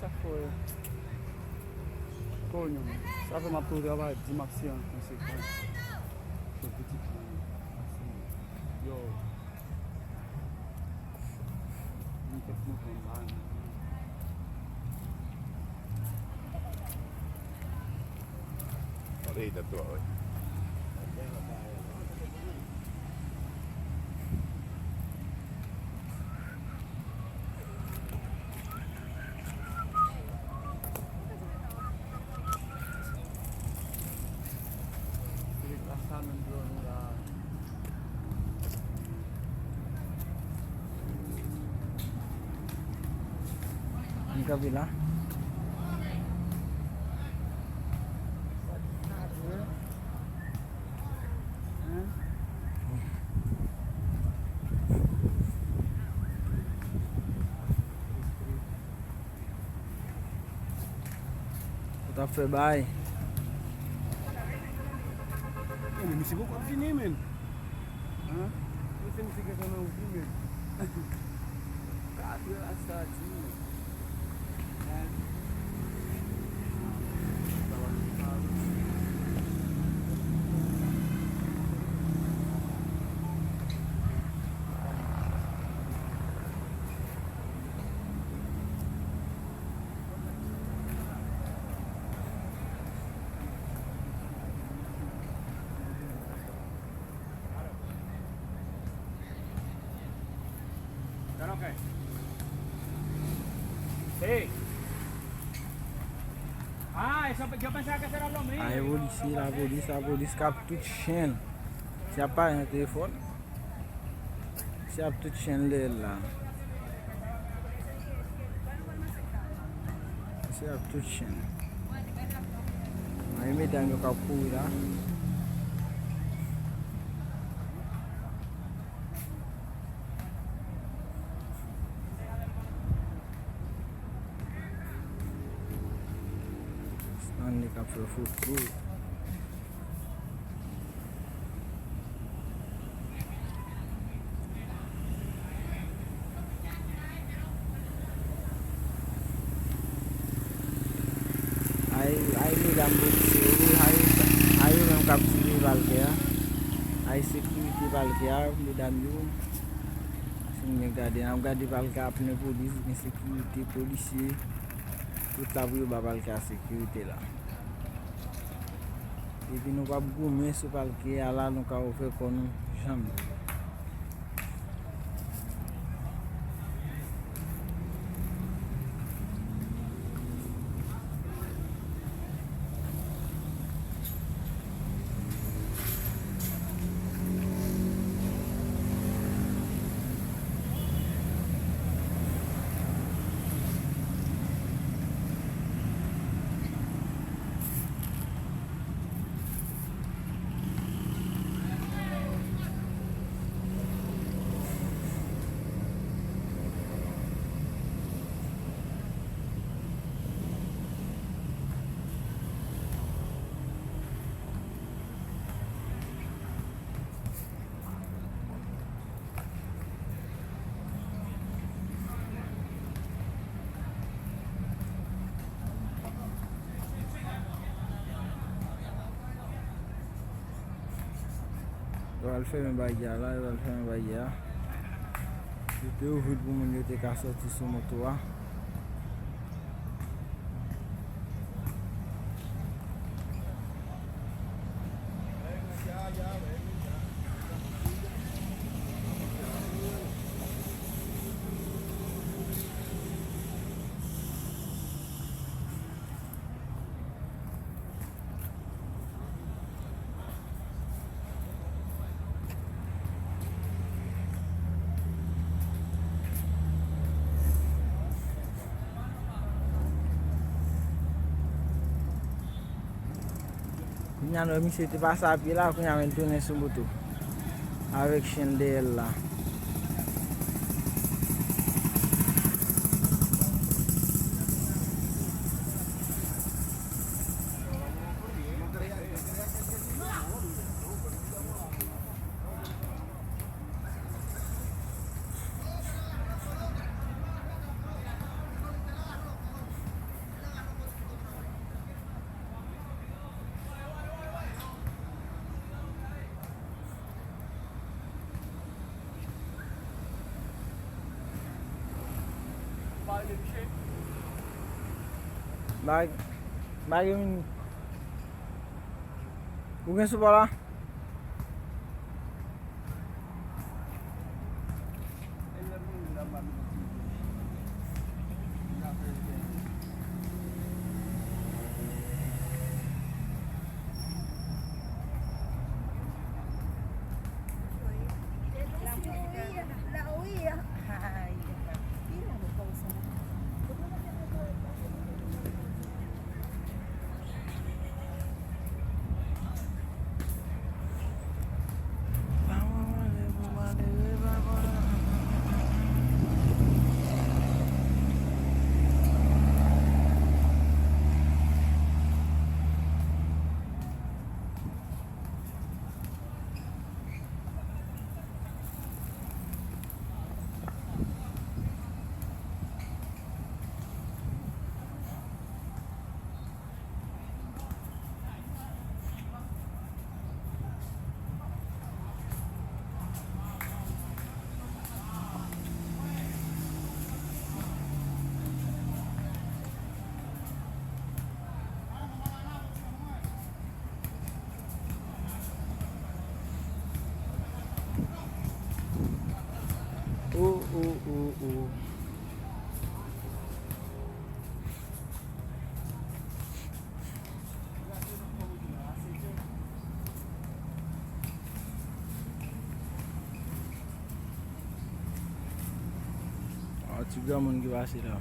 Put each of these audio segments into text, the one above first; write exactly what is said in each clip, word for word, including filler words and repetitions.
Sa fè. Konyo, sa fè m ap tou travay, di m ap se an konsekans. Fè pitit mwen. Yo. Mwen fè mwen konn ba. Olha aí, da tua. Li kanpe la. Ou t ap fè bay. Yo, men misye poko ap vini, men. Hein? Misye, misye gentan nan wout li, men. Ka ap rasta di, men. Hein? Hey. Ah, eso, yo pensaba que eso era lo mío. Ay, polisye, lapolis, lapolis k ap tout chen. Se ap pale nan telefòn. Se ap tout chen dèyè l la. Se ap tout chen. Ay, medam yo k ap kouri la. Stanley k ap fè foto. Ay, ay, medam polisye yo, ay, ay, yo menm k ap siveye palkè a. Ay, sekirite palkè a, medam yo. Si n byen gade, n ap gade palkè a plen polis, gen sekirite, polisye. Tout la pou yo ba palkè a sekirite la. Epi nou p ap goumen sou palkè a la, nou ka ouvè kò nou jan nou vle. Yo al fèmen baryè a la, yo al fèmen baryè a. Yo te ouvri l pou moun yo te ka sòti sou moto a. Kounye a nou wè misye te pase a pye la, kounye a men l tounen sou moto avèk chen dèyè l la. Lage, lage vini. Ou gen sou pa la? Oh, oh, oh, oh. Yon ti granmoun ki pase la.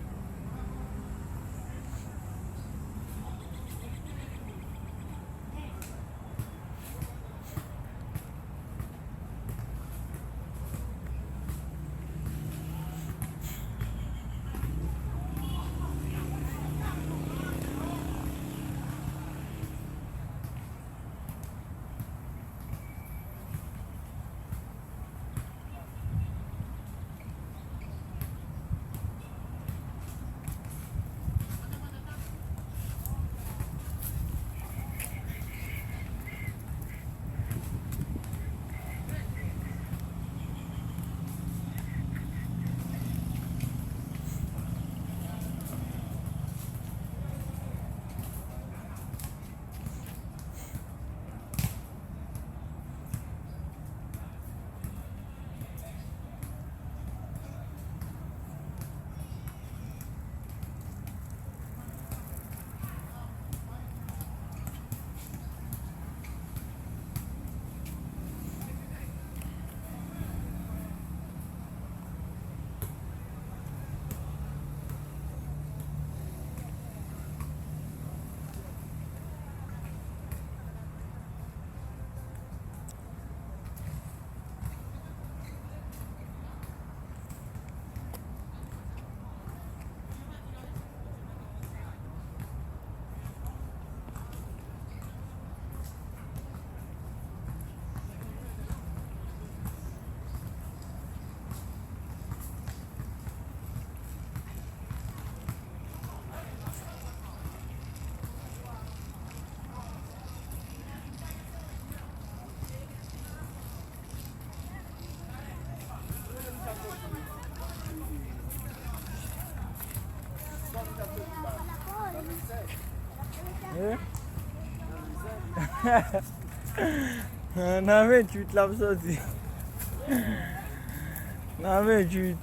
Eh? Nan venntuit l ap soti. Nan venntuit.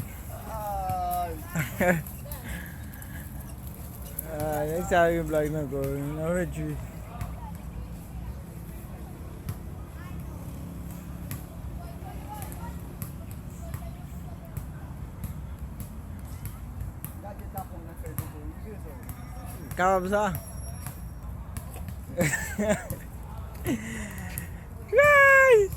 Ah, nèg sa gen blag nan kò, wi. Nan venntuit. Kapab sa? Guys!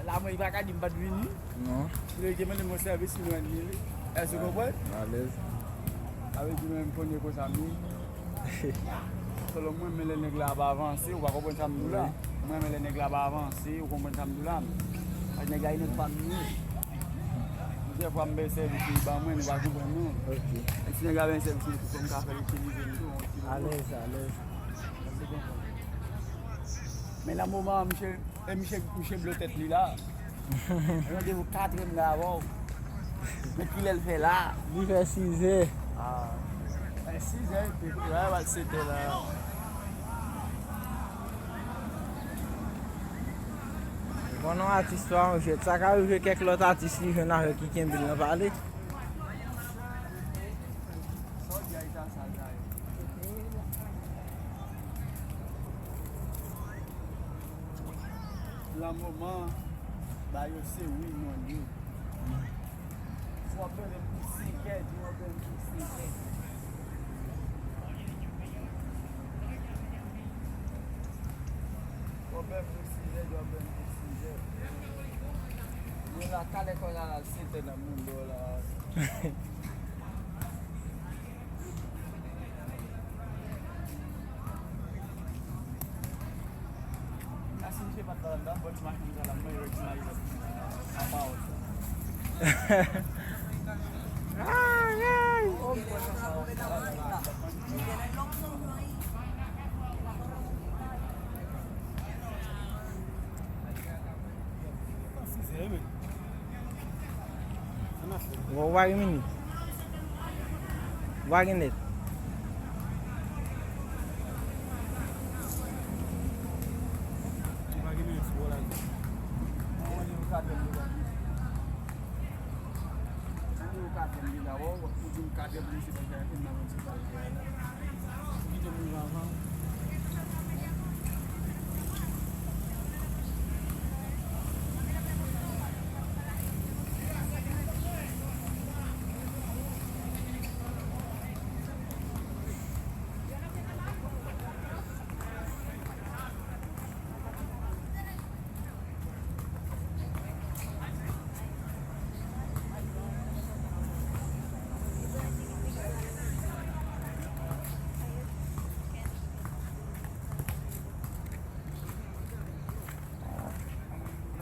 La mwen, li pa ka di m pa t vini. Non. Li te mande m yon sèvis, m rann li li. Èske w konprann? Alèz. Sa vle di mwen, m konnen konsa m ye. Selon mwen, men lè nèg la ap avanse, ou pa konprann sa m di w la. Wi. Mwen, men lè nèg la ap avanse, ou konprann sa m di w la. Paske nèg la, e nèg pa m li ye. Plizyè fwa, m bay sèvis li ban mwen, nou pa konprann, non. Ok. E si nèg la bay sèvis li, fò m ka fè l itilize m tou, yon ti moman. Alèz, alèz. Men nan moman an, misye, E misye, misye blo tèt li la. Randevou katrè m la avè w. Men kilè l fè la? Li fè sizè. Ah. Fè sizè, epi la, l al sete la. Bon, non, atis pa yon jwèt. Sa ka rive kèk lòt atis li jwenn avèk ki kenbe l nan pale. Lan moman, ba yo se wi non yo. Si w ap rele m pou senkè, di w ap rele m pou senkè. W ap rele m pou sizè, di w ap rele m pou sizè. Mwen la, talè kò la, la, sentè nan moun do la. Bon, ou pa gen minit. Ou pa gen nèt.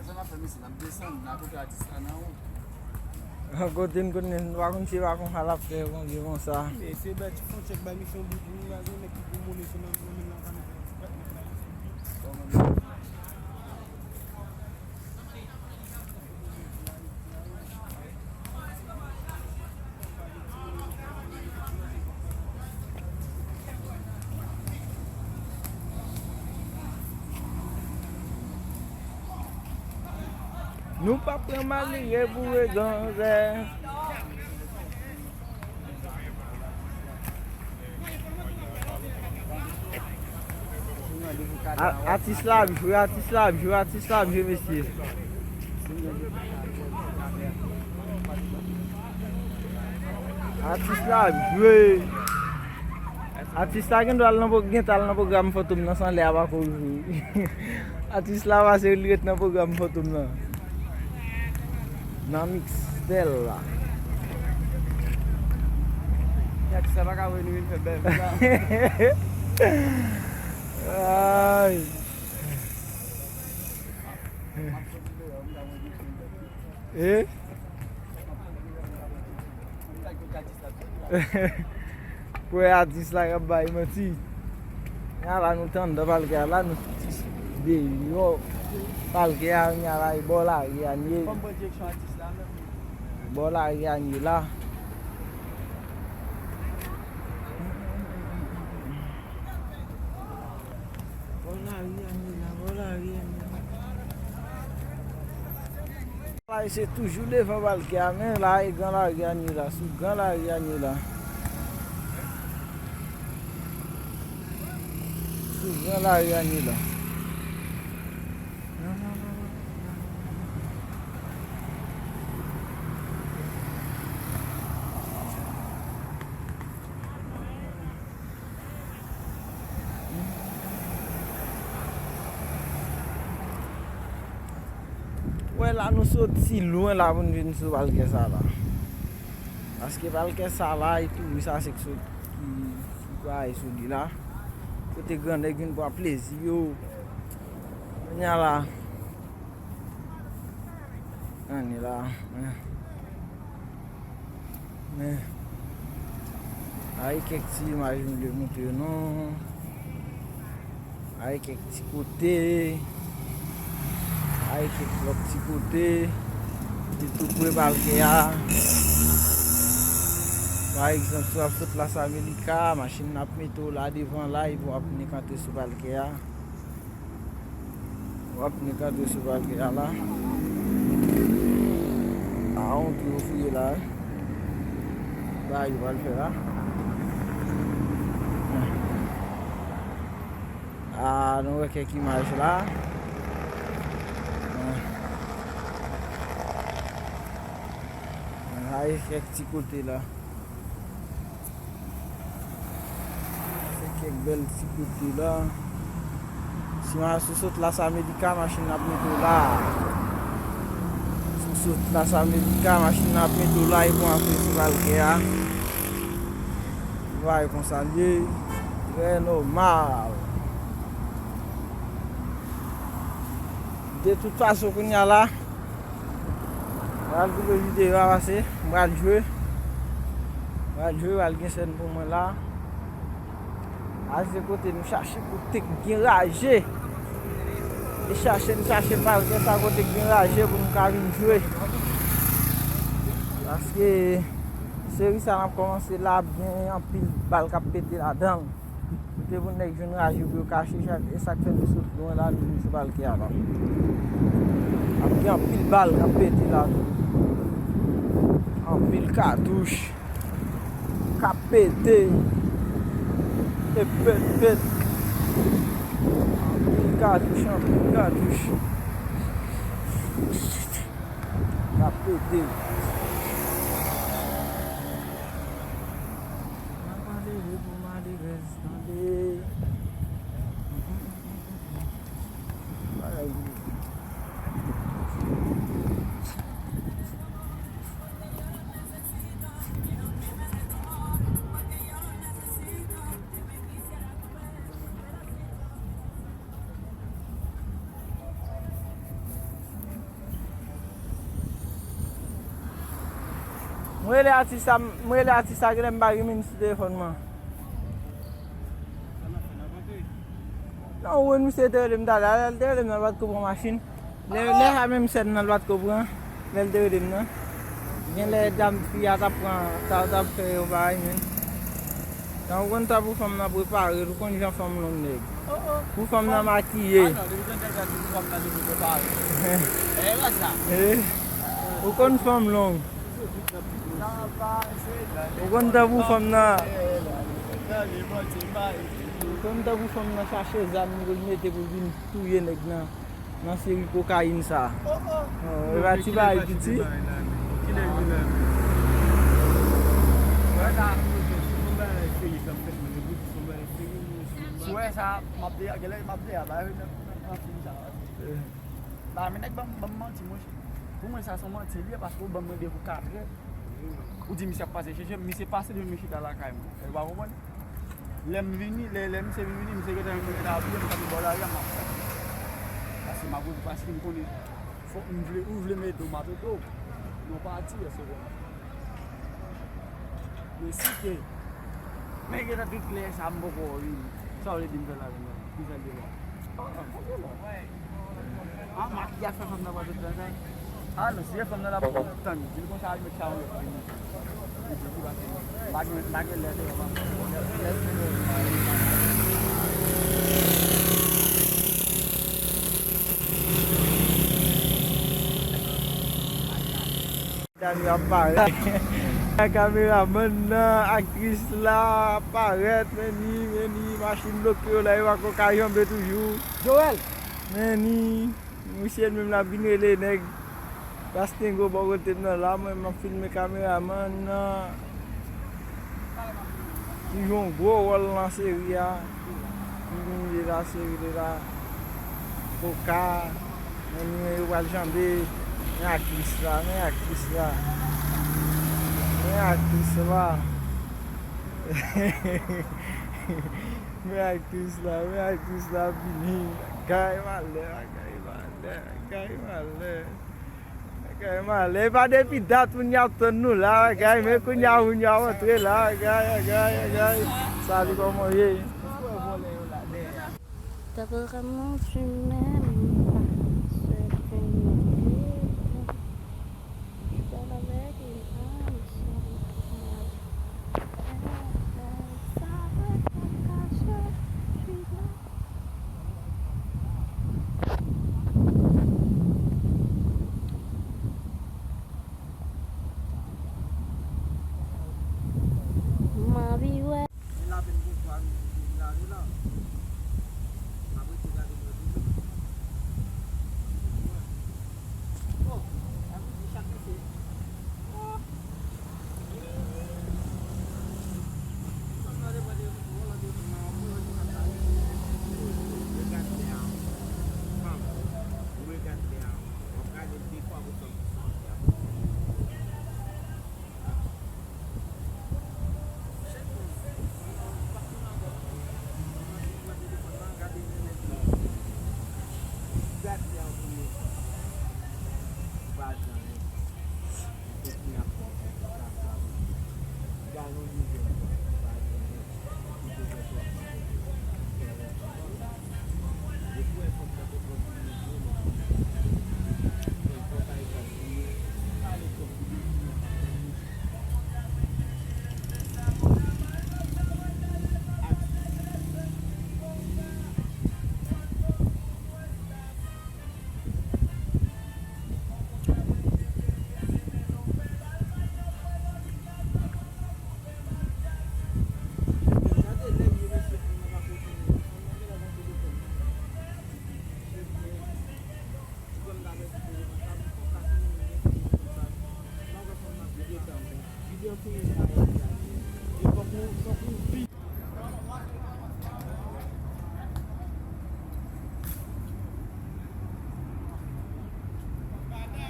Sa n ap fè, mesye, n ap desann, n a kote atis la nan wont. An kote n konnen, n pa konn se pa konsa l ap fè, konn gen konsa. Men se bèl ti fon tchèk bay misye yon bout moun la, gen nèg ki pou mounen sou nan, nan men nan kanè fè ti pèt nèg la. Nou p ap pran malere pou rezon zè. A-, atis la ap jwe, atis la ap jwe, atis la ap jwe, mesye. Atis la ap jwe. Atis la gen dwa al nan pwo-, gen t al nan pwogram Fantom nan san lè a pako jwe. Atis la pase li ret nan pwogram Fantom nan. Nan mixtèl la. Atis la pa ka vre nou vin fè bèl. Ay. Eh? Pou wè atis la k ap bay manti. Nya la nou t anndan palkè a la, nou soti deyò palkè a, nya la e bò lari a n ye. Bò lari a n ye la. Bò lari a n ye la, bò lari a n ye la. La, se toujou devan palkè a, men la, e gran lari a n ye la, sou gran lari a n ye la. Sou gran lari a n ye la. Wè la, nou soti lwen la pou n vin sou palkè sa la. Paske palkè sa la, e touris a se k sot, ki, ki kwaye sou li la. Kote grannèg vin pran plezi yo. Kounye a la. Ann la. Men, ay kèk ti imaj m vle montre nou. Ay kèk ti kote. Ay kèk lòt ti kote, li tou pre palkè a. Pa egzanp, si w ap sot Las Américas, machin nan ap mete w la devan la, epi w ap vin kanpe sou palkè a. W ap vin kanpe sou palkè a la. A, yon tou yo fouye la, wi. Sa yo pral fè la. A, nou wè kèk imaj la. A, e kèk ti kote la. Se kèk bèl ti kote la. Si w sot Las Américas, machin nan ap mete w la. Si w sot Las Américas, machin nan ap mete w la, epi w antre sou palkè a. Bagay konsa l ye, trè nòmal. De tout fason, kounye a la, m pral koupe videyo a pase, m pral jwe. M pral jwe, pral gen sèn pou mwen la. A se kote nou chache kote k gen raje. E chache, n chache palkè sa kote k gen raje pou nou ka vin jwe. Paske seri sa n ap kòmanse la, ap gen anpil bal k ap pete ladan l. Kote pou nèg jwenn raje pou yo kache, e sa k fè nou sot lwen la, nou vin sou palkè a la. Ap gen anpil bal k ap pete la tou. Anpil katouch k ap pete. E pèt, pèt. Anpil katouch, anpil katouch k ap pete. Malere pou malerèz, tande. Bagay. Mwen rele atis la, mwen rele atis la, genlè m pa gen menm sou telefòn mwen. Non, ou konn misye te rele m talè a, lè l te rele m nan, l pa t ko pran machin. Lè, lè a menm sèn nan, l pa t ko pran, lè l te rele m nan. Genlè dam fi a t ap pran, t ap, t ap fè yon bagay, men. Nan ou konn tan pou fanm nan prepare l, ou konn jan fanm long nèg. Pou fanm nan makiye. Eh, ou konn fanm long. Ou konn tan pou fanm nan. Ou konn tan pou fanm nan chache zam pou l mete pou l vin touye nèg nan. Nan seri kokayin sa. Oh, oh. Oh, e pa ti bagay piti. Kilè vin la menm? Kilè vin la menm? Wè sa, se yon bagay serye k ap fèt menm. Epi se yon bagay serye menm. Si w wè sa, m ap de, genlè m ap de a, ba, nan, nan, nan fim sa. Eh. Ba, men nèg ban m, ban m manti, monchè. Pou mwen, sa se yon manti li ye, paske ou ban m randevou katrè. Ou di misye ap pase chèche m, misye pase depi m chita lakay mwen. Ou pa konprann? Lè m vini, lè, lè misye vin vini, misye gentan, mwen gentan abiye, m kanpe bò lari a, m ap tann. Paske m ap, paske m konnen, fòk m vle, ou vle m ede w, m ap ede w. Non pati, èske w konprann? Men si ke, men gentan tout lè sa, m poko vini. Sa w vle di m fè la, menm? Ki fè l devan? Ah, makiyaj fè fanm nan pran tout tan sa. Ah non, si se fanm nan la pou tann, di l konsa al met sa yon lòt vini. Li di ki pa fini. M pa gen, m pa gen lè de fanm. Dam yo ap parèt. Kameramann nan, aktris la ap parèt, men ni, men ni, machin bloke yo la, yo pako ka janbe toujou. Joel! Men ni, misye menm l ap vin rele nèg Bastingo bò kote m nan la, mwen m ap filme kameramann nan. Li jwe yon gwo wòl nan seri a. Li vin de la seri de la. Koka. Men li menm yo pral janbe. Men aktris la, men aktris la. Men aktris la. Men aktris la, men aktris la vini. Bagay malè, bagay malè, bagay malè. Bagay malè, e pa depi dat moun y ap tann nou la, bagay, men kounye a moun yo ap antre la, bagay, bagay, bagay. Salut, kòman w ye? Daprè mwen, fimen, se fimen.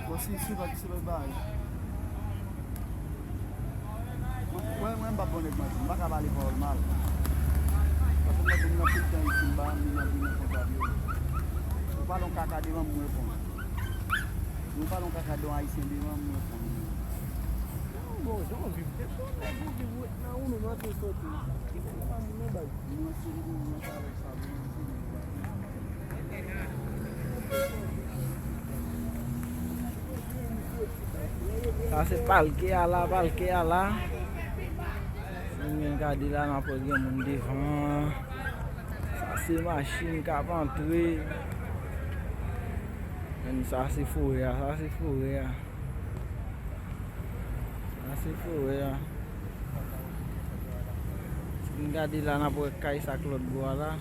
Bon, si, si, pa, si, pa, bay. Mwen, mwen, m pa bon nèg manti, m pa ka pale pawòl mal. Paske m wè moun nan tout tan isit, m pa renmen nan vin nan kontak yo. Ou pale yon kaka devan m, m reponn. Ou pale yon kaka de yon ayisyen devan m, m reponn. Bon, jan w viv, se pou nèg ou viv, ou ret nan ou menm antre soti. Ki moun pa moun nan bay? Mwen se moun nan sa avèk sa, mwen se moun nan. Sa se palke a la, palke a la. Si n byen gade la, n ap wè gen moun devan. Sa se machin k ap antre. Men sa se forè a, sa se forè a. Sa se forè a. Si n gade la, n ap wè kay sa k lòt bò a la.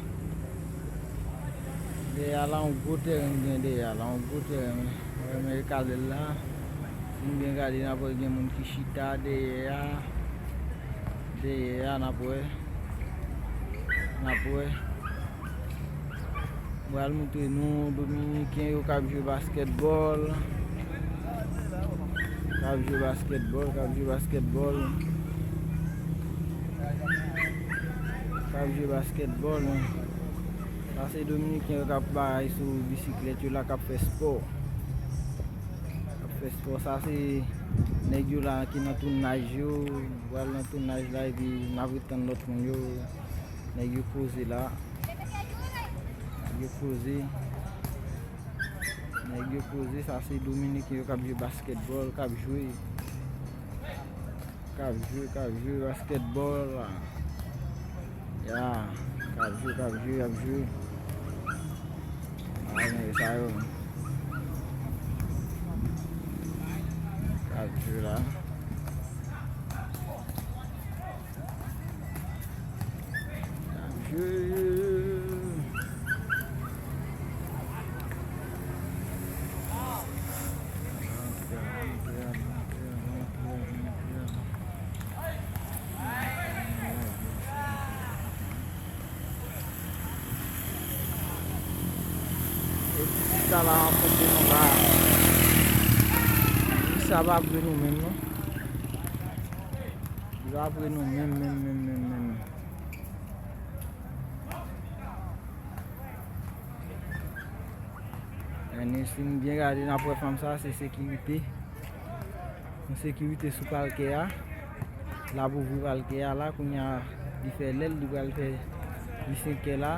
Dèyè a la, yon gwo tèren gen dèyè a la, yon gwo tèren. Mwen renmen kale l la. Si n byen gade, n ap wè gen moun ki chita dèyè a. Dèyè a, n ap wè. N ap wè. Mwen pral montre nou Dominiken yo k ap jwe baskètbòl. K ap jwe baskètbòl, k ap jwe baskètbòl. K ap jwe baskètbòl. Sa se Dominiken yo k ap bagay sou bisiklèt yo la, k ap fè spò. K ap fè spò. Sa se nèg yo la ki nan tounaj yo. Yo pral nan tounaj la, epi n ap ret tann lòt moun yo. Nèg yo poze la. Nèg yo poze. Nèg yo poze, sa se Dominiken yo k ap jwe baskètbòl, k ap jwe. K ap jwe, k ap jwe baskètbòl la. Ya, k ap jwe, k ap jwe, k ap jwe. A, men sa yo. K ap jwe la. E ti sa la rankontre nou la. Ti sa pa vle nou menm non. Li pa vle nou menm, menm, menm, menm, menm. Men si n byen gade, n ap wè fanm sa, se sekirite. Yon sekirite sou palkè a. L ap ouvri palkè a la, kounye a, li fè lè l, li pral fè, li senkè la.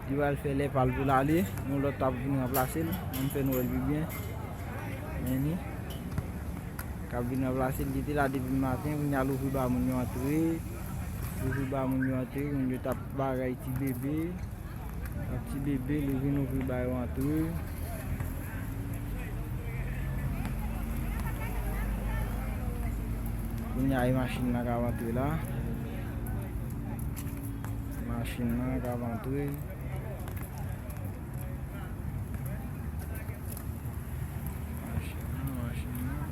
Li pral fè lè pa l pou l ale. Yon lòt ap vin ranplase l. Ann fè n wè l pi byen. Men li. K ap vin ranplase l, li te la depi maten, kounye a l ouvri ba moun yo antre. L ouvri ba moun yo antre, moun yo t ap bagay ti bebe. Ak ti bebe, li vin ouvri ba yo antre. Kounye a, e machin nan k ap antre la. Machin nan k ap antre. Machin nan, machin nan.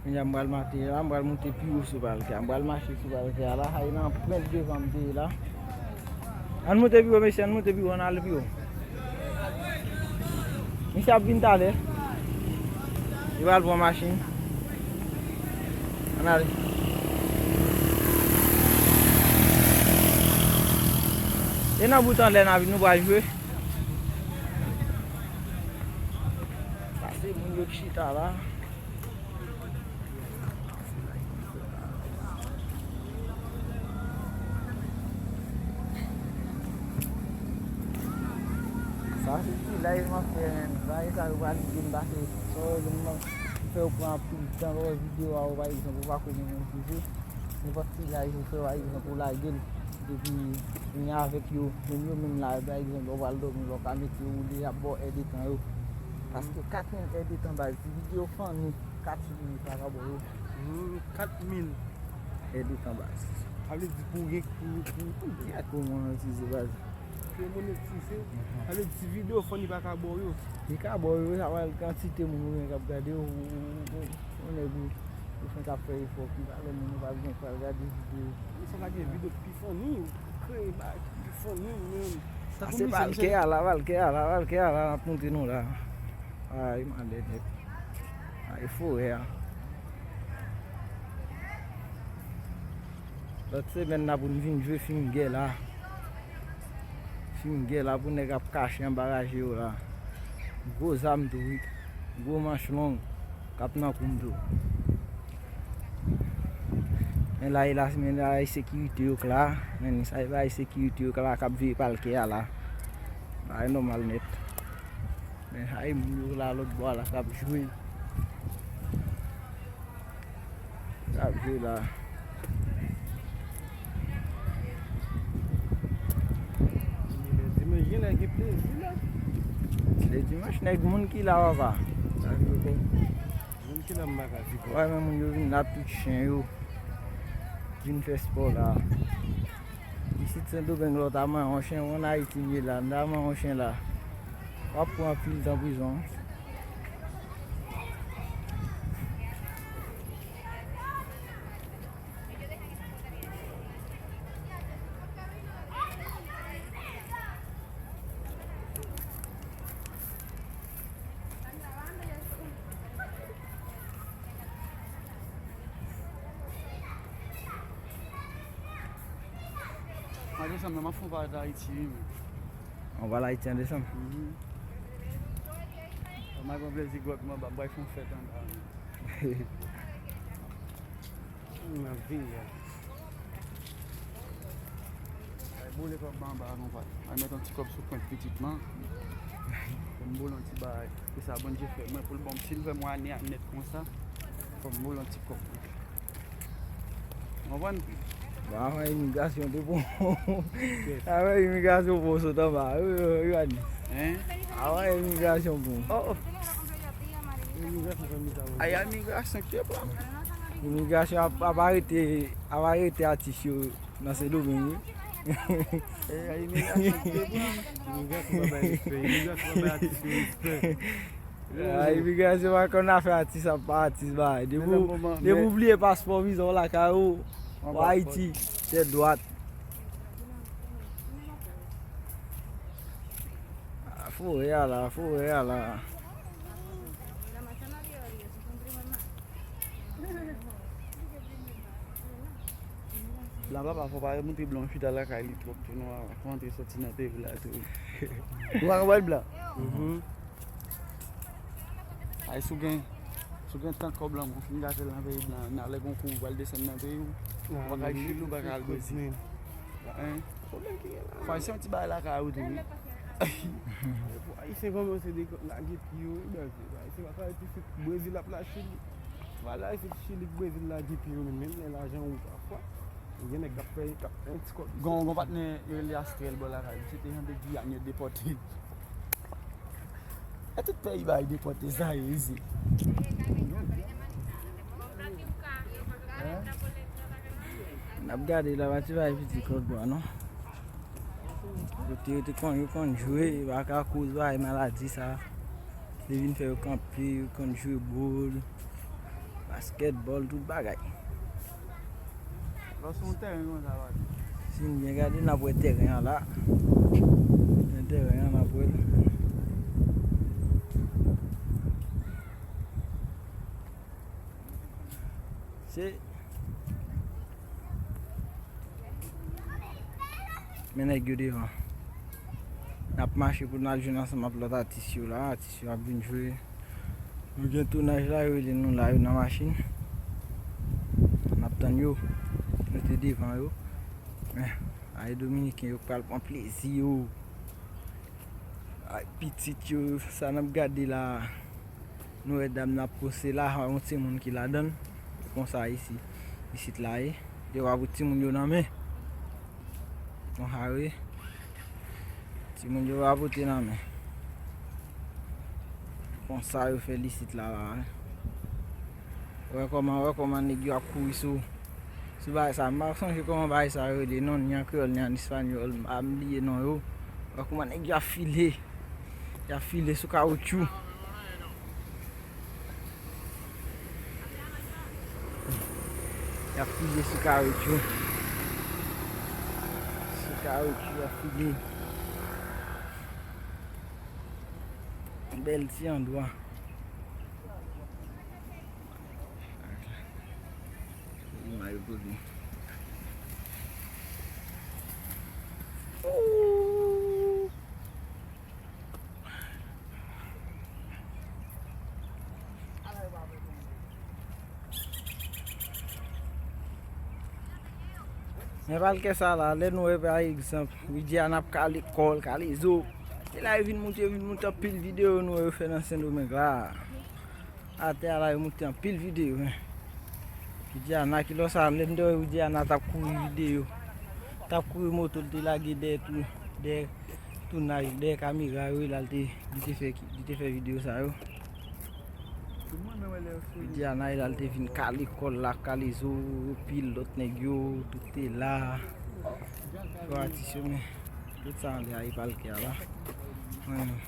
Kounye a m pral monte la, m pral monte pi wo sou palkè a. M pral mache sou palkè a la, sa e nan anprent devan m te ye la. Ann monte pi wo, mesye, ann monte pi wo, ann ale pi wo. Misye ap vin talè. Li pral pran machin. Ale. E nan bout anlè n ap, nou pral jwe. Sa se moun yo k chita la. Sa se ti live m ap fè, menm. Bagay sa yo pral ede m pase sòl, m fè yo pran anpil tan lè w wè videyo a, ou, pa egzanp, ou pa konn yon sijè. Nenpòt ti live ou fè, pa egzanp, ou lage l, epi vini avèk yo, menm yo menm la, pa egzanp, lè w pral dòmi, lè w ka mete yo woule, y ap ba w èdtan yo. Paske kat mil èdtan baz, ti videyo funny, kat mil pa ka ba w yo. Hmm, kat mil. Èdtan baz. Sa vle di pou gen, pou, pou, pou, gad kòman monetize baz. Pou monetize. Mhm. Sa vle di ti videyo funny pa ka ba w yo. Li ka ba w yo, sa pral kantite moun ou gen k ap gade w, ou, ou, ou, ou nèg ou, ou fenk ap fè efò, ki valè moun ou pral gen pral gade videyo. Sa pa gen videyo ki pi funny, ou kreye bagay ki pi funny menm. Tankou se misye, misye. Valkè a la, Valkè a la, Valkè a la, n ap montre nou la. Ay, malè nèt. Ay, forè a. Lòt semèn la pou n vin jwe fingè la. Fingè la pou nèg ap kache anba raje yo la. Gwo zam tou wi. Gwo manch long k ap nan kou m tou. Men la e la, men la e sekirite yo k la. Men sa e bagay sekirite yo k la k ap veye palkè a la. Bagay nòmal nèt. Men sa e moun yo k la lòt bò a la k ap jwe. Sa ap jwe la. Lè dimanch, gen nèg gen plezi la. Lè dimanch, nèg moun ki la, papa. Sa vle di moun ki la, m pa ka di kò. Wè, men moun yo vin la, tout chen yo vin fè spò la. Isit Sendomeng, lè w ta manyen yon chen, w ann Ayiti m ye la, m ta manyen yon chen la. W ap pran anpil tan prizon. Mwen desanm nan, m ap fè yon parèt Ayiti, wi, men. Yon pale Ayiti an desanm? Mhm. Mwen pran plezi gwòg mwen, m ap bay fè yon fèt anba, men. M ap vini la. Ay, boule kòb mwen anba, non, pa. Ay, mèt yon ti kòb sou pwent pitit mwen. Fò m boule yon ti bagay. Pou sa, Bondye fè mwen, pou l ban m, si l fè mwen ane a nèt konsa, fò m boule yon ti kòb. Ou konprann? Bon, avan imigrasyon te bon. Avan imigrasyon pou w sot anba. Wi, wi, wi, Ani. Hein? Avan imigrasyon pou w. Oh, oh. Imigrasyon fè m sa. Ay, imigrasyon ki te pran. Imigrasyon ap, ap arete, ap arete atis yo nan Sendomeng, wi. Eh, imigrasyon ki te pran. Imigrasyon pa bay respè. Imigrasyon pa bay atis yo respè. Ah, imigrasyon pa konn afè atis ap pa atis, bay. Depi w, depi w bliye paspò, viza w lakay ou, w Ayiti, tèt dwat. Ah, forè a la, forè a la. Blan papa, fò pa montre blan chita lakay li twòp tou non, fò antre sòti nan peyi la tou. Ou pa konprann blan? Mhm. Ay, si w gen, si w gen tan kòb lan, ou fin gate l nan peyi blan, nan lè gon kou ou pral desann nan peyi w, ou pa ka al Chili, ou pa ka al Brezil. Hein? Pwoblèm ki gen la. Fò se yon ti bagay lakay ou tou, wi. Pou Ayisyen kòmanse de lage pye yo, wi, bèl. Ayisyen pa ka rete isit, Brezil ap la Chili. Vwala, isit Chili, Brezil lage pye yo menm, menm lè lajan ou pafwa. Gen nèg k ap fè, k ap fè yon ti kòb. Gon, gon patnè yo rele Astrèl bò lakay, misye te jante Giyàn, yo depòte l. E tout peyi bay depòte sa yo isit. N ap gade la, pa ti bay piti kòk bwa non. Kote yo te konn, yo konn jwe, yo pa ka koz bay maladi sa. Li vin fè yo kanpe, yo konn jwe bòl, baskètbòl, tout bagay. Lò se yon tèren konsa, pa di. Si n byen gade, n ap wè tèren an la. Gen tèren an, n ap wè l. Se Men nèg yo devan. N ap mache pou n al jwenn ansanm ak lòt atis yo la. Atis yo ap vin jwe. Nou gen tounaj la, yo rele nou la, yo nan machin. N ap tann yo. Nou te devan yo. Men, ay dominiken yo pral pran plezi yo. Ay pitit yo, sa n ap gade la. Nou wè dam n ap pose la, yon timoun ki ladan l. Konsa isi, isit la ye. Yo pa pou timoun yo nan men. Konsa wi. Timoun yo pa pote nan men. Konsa yo fè l isit la la. Wè kòman, wè kòman nèg yo ap kouri sou, sou bagay sa. M pa sonje kòman bagay sa yo rele non, ni an kreyòl, ni an espanyòl. M bliye non yo. Wè kòman nèg yo ap file. Y ap file sou kawotchou. Y ap file sou kawotchou. Sou kawotchou, y ap file. Bèl ti andwa. Imaj pou li. Ooh. Men palkè sa la, lè nou wè pa egzanp, Widiana ap kale kò l, kale zo. Se la yo vin moute, yo vin moute anpil videyo nou wè yo fè nan Sendomeng la. Atè a la, yo moute anpil videyo, men. Widiana, kilè sa, lè m te wè Widiana t ap kouri videyo. T ap kouri moto, l te lage dèyè tou, dèyè tounaj, dèyè kamera yo, la l te, li te fè, li te fè videyo sa yo. Widiana, la l te vin kale kò l la, kale zo, anpil lòt nèg yo, tout te la. Fò atis yo, men, tout sa anlè a, e palkè a la. Mwen menm.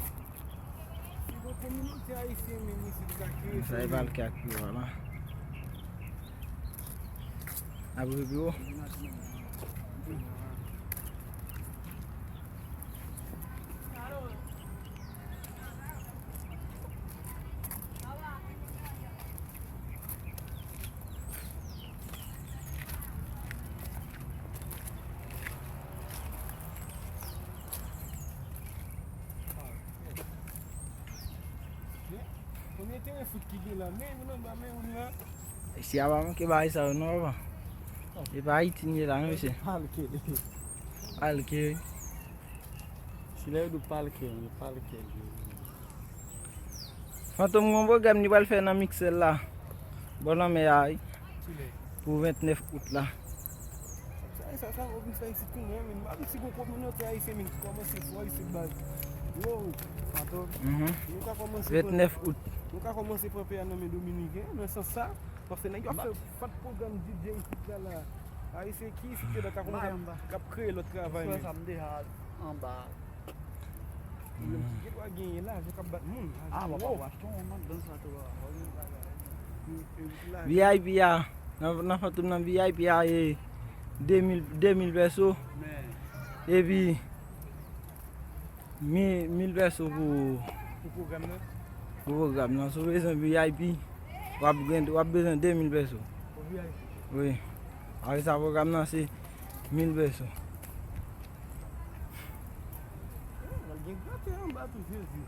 Sa e palkè ak yo a la. Apre pi wo. Konbyen teren fout ki gen la? Men youn anba, men youn la. Isi a pa manke bagay sa yo non, papa. E pa Ayiti n ye la non, mesye. Palke. Palke, wi. Si lè yo di w palke, wi, palke. Fantom gen yon pwogram li pral fè nan Miksèl la. Bò lanmè a, wi. Kilè? Pou vennèf out la. Sa, sa, sa, ou vin fè isit kounye a, men m pa konn si gon kominote ayisyen, men ki kòmanse fò isit, baz. Yo, Fantom. Mhm. Nou ka kòmanse pran, vennèf out. Nou ka kòmanse pran peyi a nan men dominiken, nan sans sa, paske nèg yo ap fè fòt pwogram D J isit la, la. Ayisyen ki isit yo la ka kòmanse ap, k ap kreye lòt travay, men. Frè sa m deja anba. Pwoblèm ki gen dwa genyen la, je k ap bat moun. Ah, w ap achte yon anndan sa tou a. V I P a, nan, nan Fantom nan V I P a, e de mil, de mil pèso. Epi, mi-, mil pèso pou, pou pwogram nan. Pou pwogram nan. Si w bezwen V I P, w ap gen, w ap bezwen de mil pèso. Pou V I P? Wi. Apre sa, pwogram nan se mil pèso. Pral gen grate anba tou, Jezi.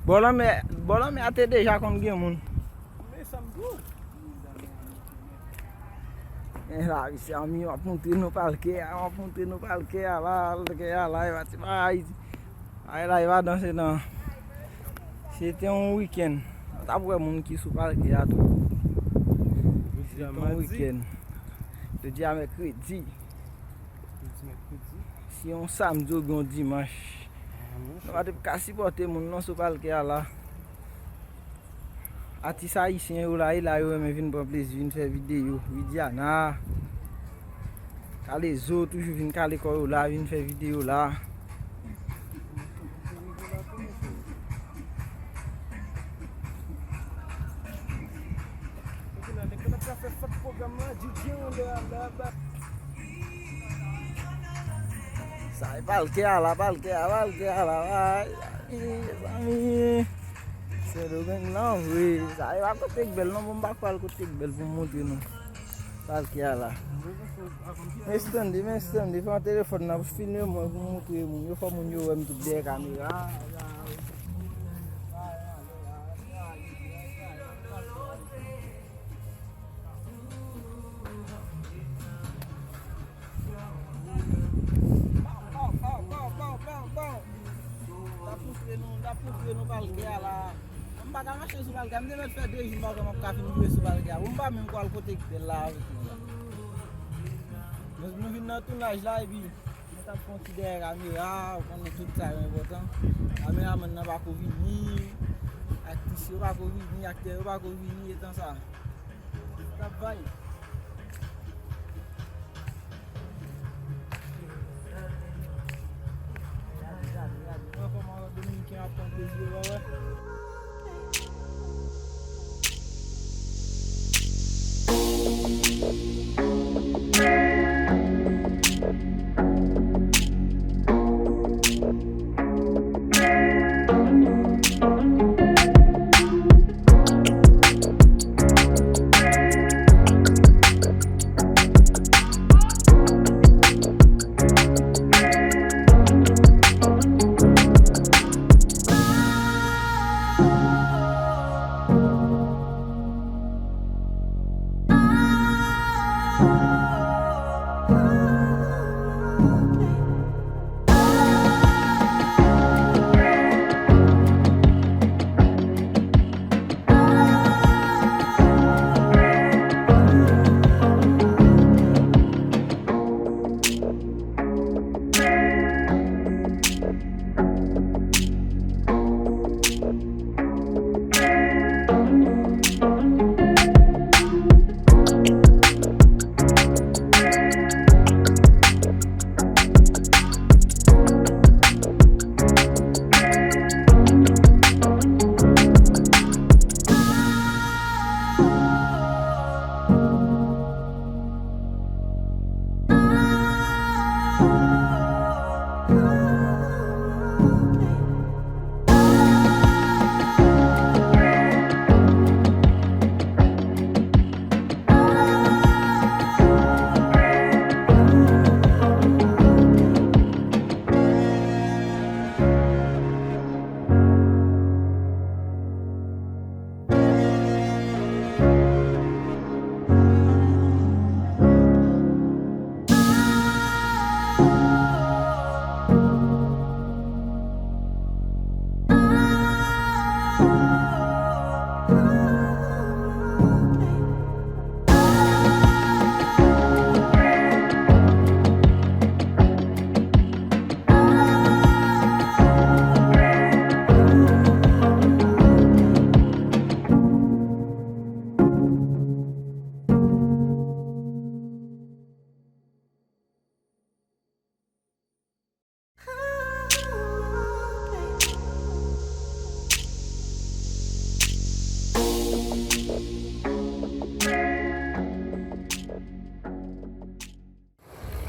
Bò lanmè, bò lanmè a te deja konn gen moun. Men sa m di w. Men la, mezanmi, m ap montre nou palkè a, m ap montre nou palkè a la, palkè a la, e pa ti bagay. Ay la, e pa danse non. Se te yon wikenn. Ou t ap wè moun ki sou palkè a tou. Se te yon wikenn. Jodi a mèkredi. Jodi mèkredi. Si yon samdi oubyen yon dimanch. Ah, monchè. Nou pa t ap ka sipòte moun non sou palkè a la. Atis ayisyen yo la, e la yo renmen vin pran plezi, vin fè videyo. Widiana, Kalezo, toujou vin kale kò yo la, vin fè videyo la. Sa e palkè a la, palkè a, palkè a la, ay, ay, mezanmi. Sendomeng lan vre. Sa e pa kote k bèl non, bon, m pa kwè al kote k bèl pou m montre nou. Al ki a la. Men Stanley, men Stanley, pran telefòn nan pou filme mwen, pou montre moun yo, fò moun yo wè m tout dèyè kamera. L ap montre nou, l ap montre nou palkè a la. M pa ka mache sou palkè a. M te mèt fè de jou m pa wè m ap ka fin boule sou palkè a. Bon, m pa menm kwè al kote ki bèl la avèk nou la. Nou, nou vin nan tounaj la epi nou t ap fè yon ti dèyè kamera, ou konnen tout sa yo enpòtan. Kameramann nan pa ko vini, aktris yo pa ko vini, aktè yo pa ko vini, etan sa. Travay. Gade, gade, gade. Wè kòman Dominiken ap pran plezi yo, wè, wè.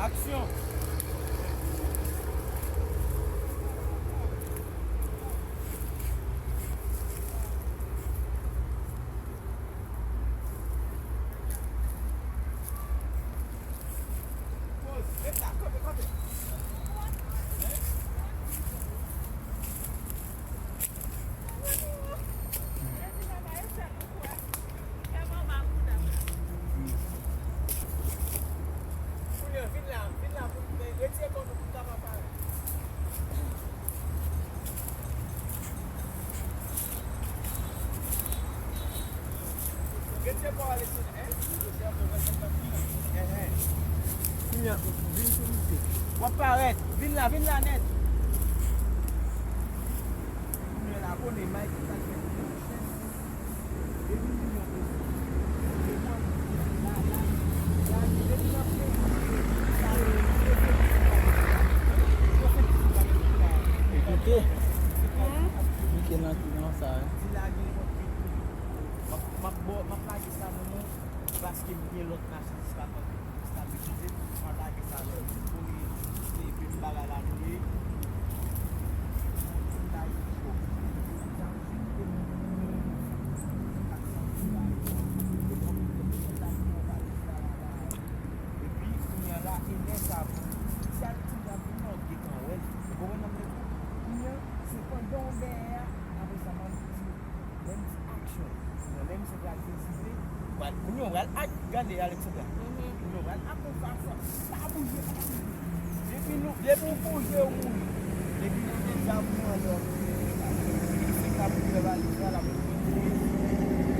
Aksyon! Kounye a, vin la, vin la pou n retire kò nou pou n kapab parèt. Retire kò w, Alexis. Enhen. Kounye a, vin sou misye. W ap parèt. Vin la, vin la nèt. Kounye a la, konnen Mike sa k fè. Ekoute, Mike nan touran sa, wi. M ap, m ap lage sa nan men w, paske m gen lòt machin. Sa pa, sa pa egziste, m pa lage sa lè. Pou li, se menm bagay la nou ye. M ta di cho. Sa m sou konnen. Sa m sou konnen. Bon, m te kontan pou bagay sa la. Pral, kounye a w pral ak, gade Alexandra. Kounye a w pral ak yon fason. Pa bouje, pa bouje. Depi nou, depi w bouje, ou mouri. Depi nou te di a pou anlè w. Misye k ap ouvè valiz la, l ap ouvè.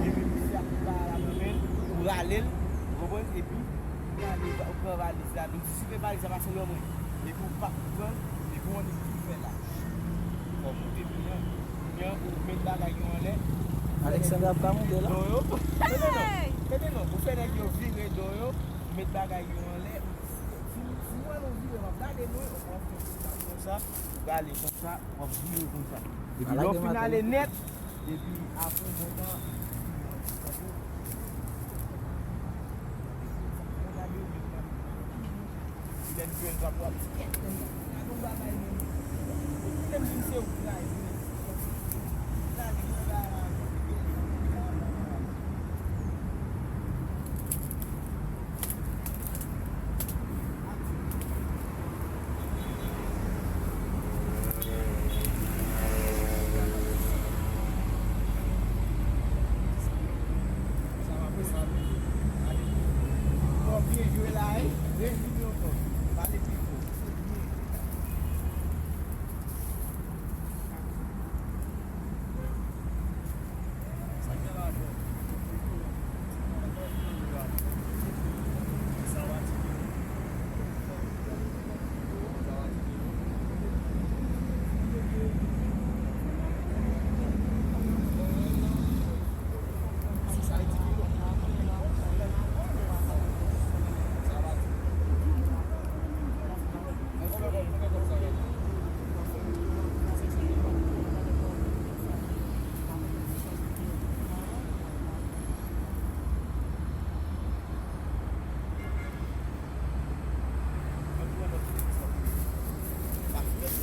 Depi misye ap ba la nan men l, ou rale l, ou konprann? Epi ou rale, ou pran valiz la, vin sipè valiz la pase lè mwen. Epi ou pa pran, epi ou annik tou fè la. Fò w monte pye an. Pye an, ou met bagay yo anlè. Alexandra ap ka monte la. Do yo. Tande non, tande non. Ou fè nèg yo vire do yo, ou met bagay yo anlè. Si, si mwen nou vire, m ap gade nou, ou pran konsa, ou gade konsa, w ap vire konsa. Epi lè w fin ale nèt, epi apre yon bon tan,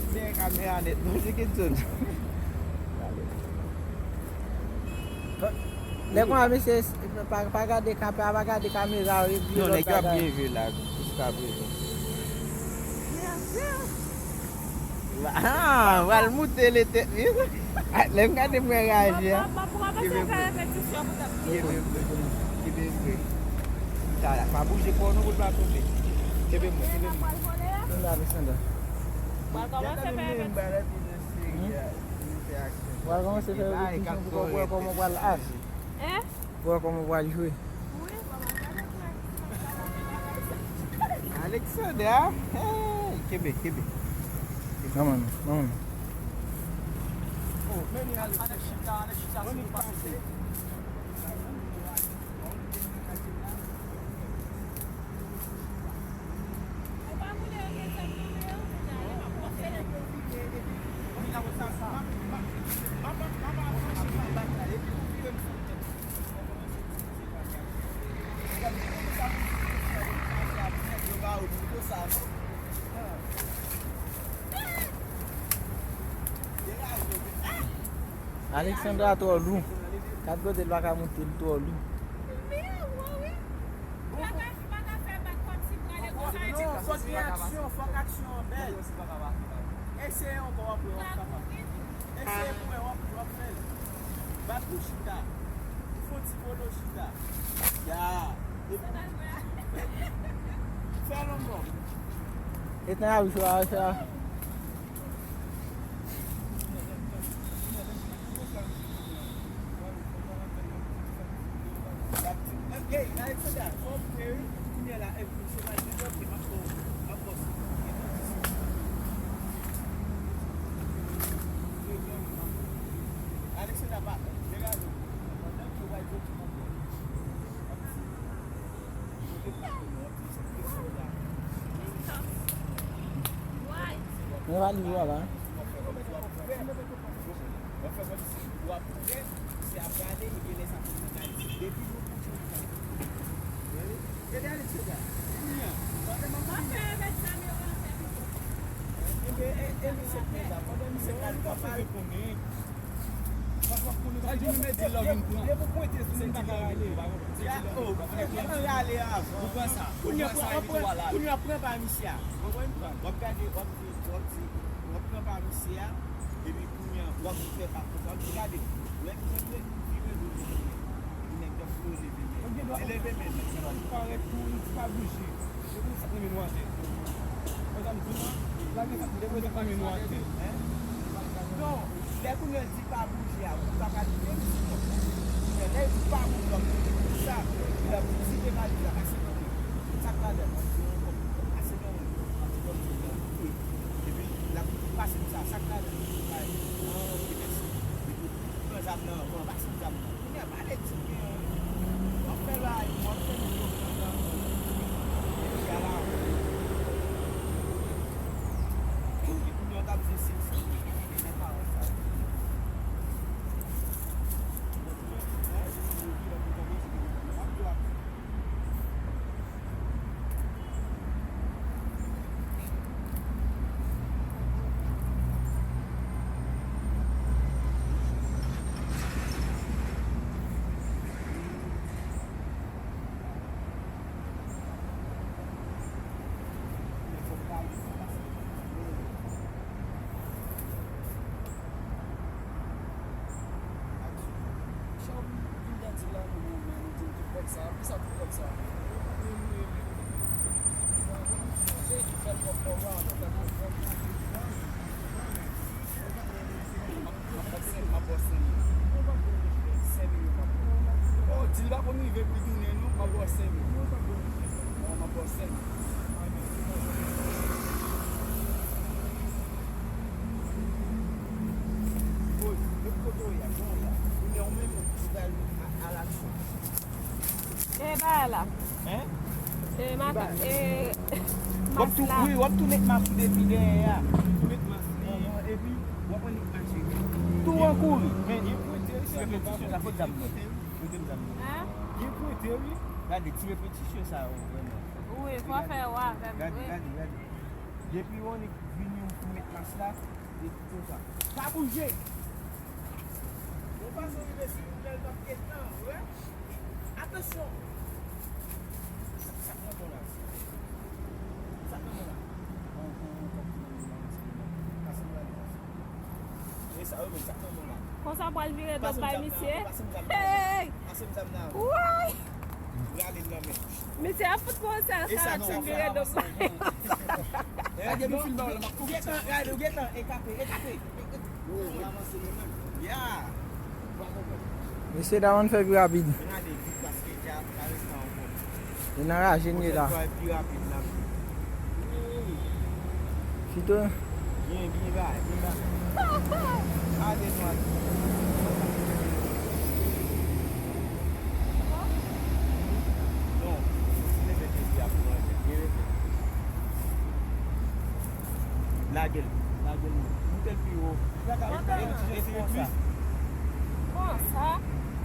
Dèyè kamera nèt, manje Kenson. Lè konsa, mesye, pa, pa gade ka-, pa, pa gade kamera, yo di lòt bagay. Non, nèg yo ap byen jwe la, jiskaprezan. Ah, pral moute le tèt li. Ah, lè m gade mwen raje a. M ap, m ap, m ap kòmanse fè repetisyon pou tèt li. Kenbe, kenbe, kenbe. Sa la, pa bouje kò w non pou l pa tonbe. Kenbe mwen, kenbe mwen. Kenbe Alexandra. M ap kòmanse fè repetisyon. Hmm? W al kòmanse fè repetisyon pou w wè kòman w pral aji. Hein? Pou w wè kòman w pral jwe. Alexandra, hey, kenbe, kenbe. Manman nou, manman nou. Alexandra twò lou. Kat kote l pa ka monte, l twò lou. Non, fòk gen aksyon, fòk aksyon an bèl. Eseye ankò, w ap wè, w ap kapab. Eseye pou wè, w ap, w ap fè l. Bat pou chita. Fè yon ti polo chita. Ya. Fè l ankò. Etan ap jwe a, sa. Mwen pa li vwa la. Kounye a pran, kounye a pran pa misye a. W ap gade, w ap di, w ap di, w ap pran pa misye a, epi kounye a, w ap fè pa konsa. W ap di, gade, lè misye vire, vire do li, li nèg Di leve men. Parèt tou, li pa bouje. Depi sa k nan men nou atè. Konsa m di w, lage sa k nan men nou atè. Non, lè kounye a l di pa bouje a, ou pa pral di menm si konsa. Men lè l di pa bouje, w ap di konsa, epi l ap di, "Tire valiz la, pase nan men m." Sa k ladan l? W ap di yon kòb. Pase nan men m. W ap di kòb se nan. Epi l ap pase konsa, sa k ladan l? An, ok, mèsi. Epi pran zam nan, pran, pase zam nan. Kounye a, pale di m, w ap fè bagay, w ap fè nèg yo pran zam nan. Epi a la, epi kounye a, w t ap jwe sèl sa. Nan pawòl sa yo. Aksyon. Jan w vin dan di la, nou renmen, nou di l tout kòb sa. Poukisa tout kòb sa? Bon, bon, nou chanje ki fè l pwòp kòb la, nou fè l pwòp kòb la. M ap ba w senk, m ap ba w senk mil. Senk mil yo m ap ba w. Oh, di l pa konn rive pou l tounen, non, m ap ba w senk mil. Bon, m ap ba w senk mil. Kote w ye a, bon, la. Ou menm, ou pral a, alaksyon. E bagay la. Hein? E mata, e mas la. W ap tou, wi, w ap tou met mas ou depi dèyè a. Tou met mas. Epi, w ap annik mache. Tou an kouri. Men, gen pwente, wi, se repetisyon, sa fout zam nan. Pote m zam nan. Hein? Gen pwente, wi. Gade, ti repetisyon sa yo, vrèman. Wi, fò fè yo avè m, wi. Gade, gade, gade. Depi w annik vini, ou met mas la, e konsa. Pa bouje! Yon fason rive sou moun nan, l p ap gen tan, wi. Atansyon! Sa, sa k nan bon la? Sa k nan bon la? On, on, on kòb ki nan men nan, se li menm. Pase m la, li pase. E sa yo menm, sa k nan bon la? Konsa pral vire do bay misye. Pase m zam nan, pase m zam nan. Hey! Pase m zam nan. Woy! Rale l nan men. Misye ap fout mwen sèl sa, ap fin vire do bay. Ou gentan, gade, ou gentan, ekape, ekape. Mesye dam, ann fè pi rapid. Li nan raje n ye la. Chito. Byen, byen bay, byen bay. Ale, nou ale. Non, si leve te di ap pran, byen leve. Lage l. Lage l. Moute l pi wo. E, e konsa. Konsa?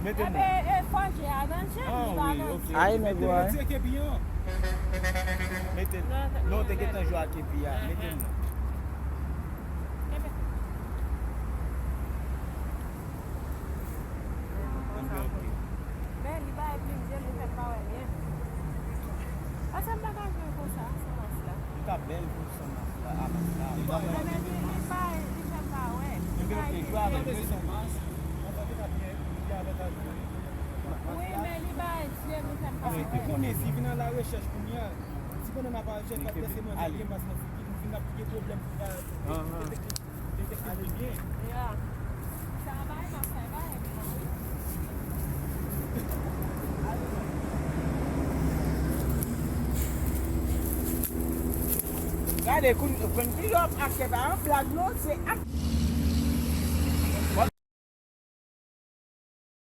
Mete l. Ebyen, e fò je a nan je m, li pa nan je m. Ay, nèg yo, ay. Mete l. Non, te gentan jwe ak epi a. Mete l non. Men li bay plim je m, li fè m pa wè byen. Pase m pa ka jwe konsa, san mas la. Li ta bèl pou san mas la, a mas la. Li ta bèl. Men li, li bay, li fè m pa wè. Li bay plim je m. Jwe avèk li san mas. Wi, men li bay je m, li fè m pa wè. Ou konnen, si vin nan la rechèch kounye a, si pandan n ap al chèche, l ap pèse manje, gen mas nan figi, nou vin ap gen pwoblèm pou detekte, detekte l byen. Ya. Sa bay, sa bay, wi. Gade, koun-, koun-, kounye w ap achte pa yon blag, non, se ak-